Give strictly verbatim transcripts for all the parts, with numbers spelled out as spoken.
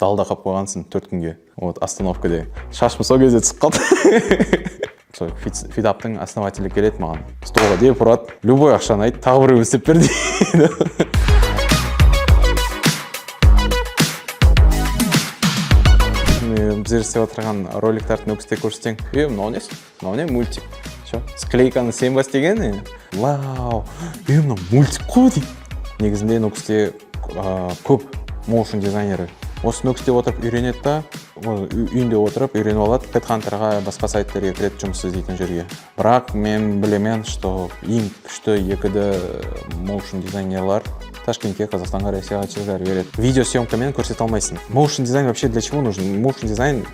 Dalda qap qoyǵansın tórt kúnge. Вот, остановкада. Shashım sol gezde túsip qaldı. Sol Fid-, Fidaptıń основатели keledi maǵan. Stolǵa dep uradı. Любой aqshanı ayt, taǵı birewin islep ber deydi. Mine, bizler islep atırǵan roliklardı Nókiste kórsetseń. E, mınaw nesi? Mınaw ne, multik? Sho, skleykanı sen bas degen, e? Wow, e, mınaw multik ǵoy deydi. Negizinde Nókiste, a, kóp motion dizayneri. Usı Nókiste otırıp úyrenedi da, o, úy-, úyinde otırıp úyrenip aladı. Headhunterǵa, basqa saytlarǵa kiredi jumıs izleytin jerge. Biraq men bilemen, что eń kúshli eki D motion dizaynerlar Tashkentke, Qazaqstanǵa, Rossiyaǵa chezar beredi. Video syomka menen kórsete almaysań. Motion dizayn вообще для чего нужен? Motion dizayn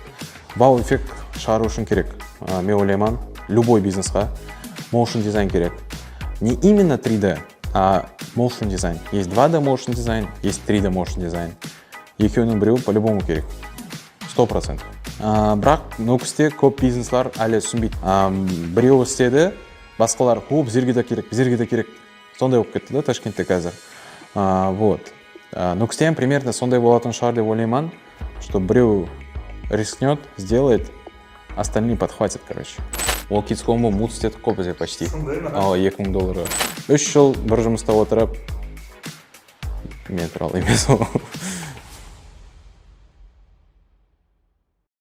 wow effekt shıǵarıw ushın kerek. A, men oylayman, любой biznesqa motion dizayn kerek. Не именно три D, а motion dizayn. Есть два D motion dizayn, есть три D motion dizayn. Ekewiniń birewi по-любому kerek. Сто процентов. A, biraq Nókiste kóp biznesler ále túsinbeydi. A, birewi isledi, basqalar, "O, bizlerge de kerek, bizlerge de kerek." Sonday bolıp ketti da Tashkentte házir. A, вот. A, Nókiste hám примерно sonday bolatuǵın shıǵar dep oylayman, что birew рискнёт, сделает, остальные подхватят, короче. Ol Kids Combo mut istedik ǵoy bizge почти. Sonday ma? Al, eki mıń dollarǵa. Úsh jıl bir jumısta otırıp, men tuwralı emes ol.